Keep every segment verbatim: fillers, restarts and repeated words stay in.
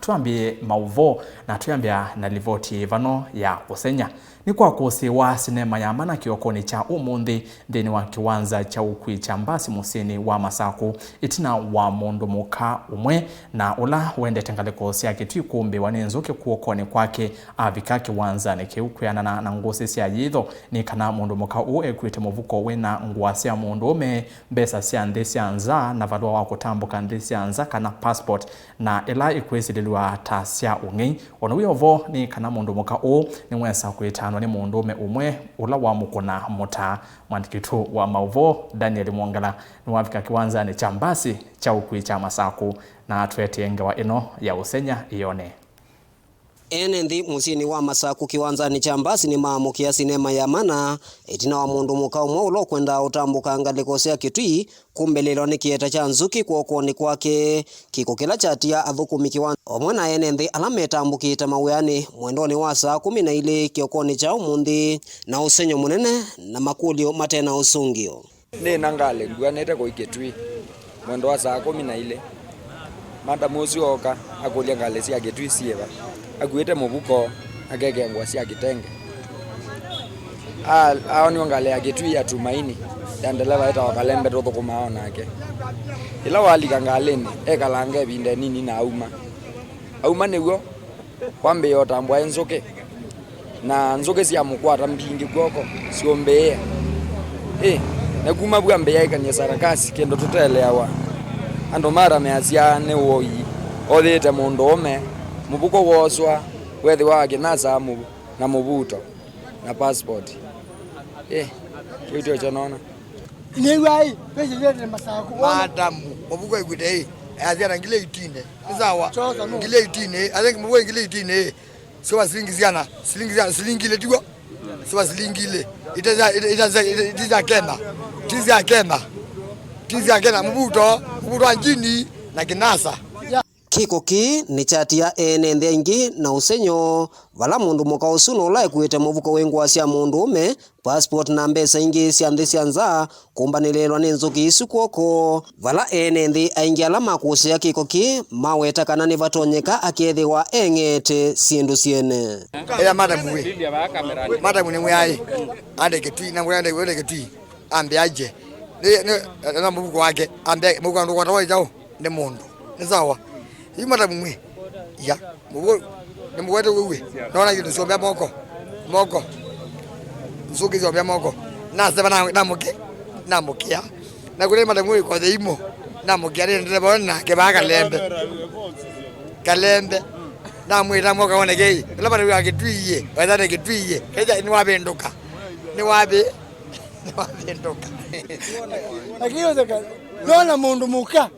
Twambie maũvoo na twĩambĩa na livoti vano ya ũsenya. Nĩ kwa kũsĩĩwa sinema ya mana kĩokonĩ kya ũmũnthĩ nthĩnĩ wa kĩwanza kya ũkui kya mbasi mũsyĩnĩ wa Masakũ, ĩtina wa mũndũ mũka ũmwe na ũla wendete ngalĩko sya Kĩtui kũmbĩwa nĩ nzũkĩ kw'okonĩ kwake avika kĩwanzanĩ kĩu. Kwĩanana na ngũsĩ sya yĩtho, nĩ kana mũndũ mũka ũũ ekuĩte mũvuko wĩna ngũa sya mũndũũme, mbesa sya nthĩ sya nza, na valũa wa kũtambũka nthĩ sya nza kana passport, na ĩla ikwĩsilĩlw'a ta sya ũng'ei. O na wĩ o vo, nĩ kana mũndũ mũka ũũ nĩwesa kwĩtanwa nĩ mũndũũme ũmwe ũla wamũkũna mũtaa. Mwandĩki witũ wa maũvoo, Daniel Mwongela, nĩwavika kĩwanzanĩ kya mbasi kya ũkui kya Masakũ na atũetee ngewa ĩno ya ũsenya ĩyone. Ene nthĩ mũsyĩnĩ wa Masakũ kĩwanzanĩ kya mbasi nĩmaamũkĩa sinema ya mana, ĩtina wa mũndũ mũka ũmwe ũla ũkwendaa ũtambũka ngalĩko sya Kĩtui kũmbĩlĩlwa nĩ kĩeta kya nzũkĩ kw'okonĩ kwake, kĩko kĩla kyatia athũkũmi kĩwanzanĩ vamwe na ene nthĩ ala metambũkĩte mawĩanĩ mwendonĩ wa saa kũmi na ilĩ kĩokonĩ kya ũmũnthĩ, na ũsenyo mũnene na makũlyo mate na ũsũngĩo. Nĩ na ngalĩ nguanĩte kũi Kĩtui mwendo wa saa kũmi na ilĩ. Madamu ũsu ooka, akũlya ngalĩ sya Kĩtui syĩ va. Akuĩte mũvuko, akekĩa ngũa sya kĩtenge. A-, aonw'a ngalĩ ya Kĩtui ya Tumaini, ya ndeleva etawa Kalembe tũthũkũmaa o nake. Ĩla walika ngalĩnĩ, ekalanga ĩvinda ĩnini na auma. Auma nĩw'o, kwambĩĩa ũtambwa ĩ nzũkĩ, na nzũkĩ syamũkwata mbingĩ kw'oko, syũmbĩĩa. Ĩ, na kuma vu ambĩĩa ĩkany'a sarakasi, kĩndũ tũteeleawa. Andũ matameasya nĩ ũoi, oyĩte mũndũũme, mũvuko wooswa, wethĩwa wa kĩnasa, mũ-, na mũvuto, na passport. Ĩ, kĩu tyo kyo nona. Nĩw'ai, pesa yote ni Masakũ. Madamu, mũvuko ĩkwĩte ĩ, asyana ngili eighteen. Nĩ sawa. Chosa, no. Ngili eighteen, I think mũvuko ngili eighteen. Sio silingi siana, silingi siana, silingi ile tiwa. Sio silingi ile. Ita za, ita, ita za, ita, ita za Kenya. Ti za Kenya. Ti za Kenya, mũvuto, mũvuto wa njini na kĩnasa. Kĩko kĩĩ nĩkyatia ene nthĩ aingĩ na ũsenyo, vala mũndũ mũka ũsu na ũla ekuĩte mũvuko wĩ ngũa sya mũndũũme, passport na mbesa ingĩ sya nthĩ sya nza kũmbanĩlĩlwa nĩ nzũkĩ isu kw'oko, vala ene nthĩ aingĩ ala makũsĩĩa kĩko kĩĩ maweta kana nĩvatonyeka akethĩwa eng'ete syĩndũ syene. Ĩla madamu wĩ, madamu nĩ mwĩaĩ, ande Kĩtui, na mwĩaĩ ande Kĩtui, ambe aje. Nĩ, nĩ, na mũvuko wake, ambe, mũvuko andũ kwatawa ĩjaũ. Nĩ mũndũ. Nĩ sawa. Yu madamu mwĩ. Ya. Mũvũ-, nĩ mũwete wĩw'e. Nona kĩndũ syombea moko. Moko. Nzũkĩ syombea moko. Nasema na, namũkĩ-, namũkĩa. Na kũrĩ madamu wĩ kothe imo. Namũkĩa nĩ ndereva na kĩvaa Kalembe. Kalembe. Namwĩta mwoka wone kei. Ĩla madamu wa Kĩtui ye. Wethane Kĩtui ye. Keja nĩwavĩndũka. Nĩwavĩ-, nĩwavĩndũka. Lakini ũtheka, nona mũndũ mũka.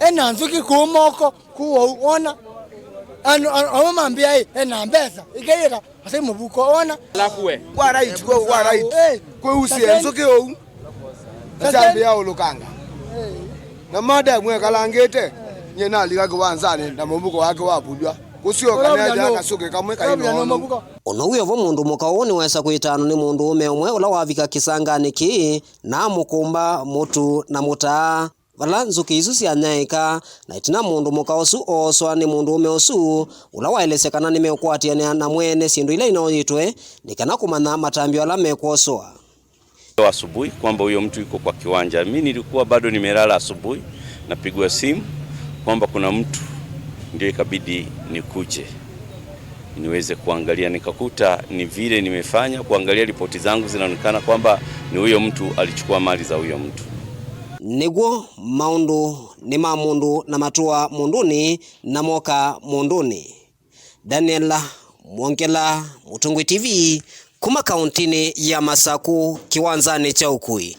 Ena nzũkĩ kũu moko, kũu wau, wona? Andũ, andũ, andũ mambĩa ĩ, ena mbesa, ikaiyĩka, asai mũvuko, wona? Alafu we. Wa right, we, wa right. Eh, kwĩ usie sasa nzũkĩ ũu. Sasa asyambĩa ũlũkanga. Eh. Na madamu ekalangĩte, nye nalika kĩwanzanĩ na mũvuko wake wavulwa. Kũsyoka nĩaja kasũkĩ kamwe kaino mũvuko. Ona wĩ o vo mũndũ mũka ũũ nĩwesa kwĩtanwa nĩ mũndũũme ũmwe ũla wavika kĩsanganĩ kĩĩ, na amũkũmba mũtu na mũtaa. Vala nzũkĩ isu syanyaĩka, na ĩtina mũndũ mũka ũsu ooswa nĩ mũndũũme ũsu, ũla waelesya kana nĩmeũkwatĩanĩa na mwene syĩndũ ila inoyĩtwe, nĩ kana kũmanya matambyo ala mekwosoa. Leo asubuhi kwamba huyo mtu yuko kwa kiwanja. Mi nilikuwa bado nimelala asubuhi, napigwa simu kwamba kuna mtu, ndio ikabidi nikuje niweze kuangalia, nikakuta ni vile nimefanya kuangalia, ripoti zangu zinaonekana kwamba ni huyo mtu alichukua mali za huyo mtu. Nĩw'o maũndũ nĩ ma mũndũ na matũa mũndũnĩ na moka mũndũnĩ. Daniel Mwongela, Mũtũngũi T V, kuma kaũntĩnĩ ya Masakũ, kĩwanzanĩ kya ũkui.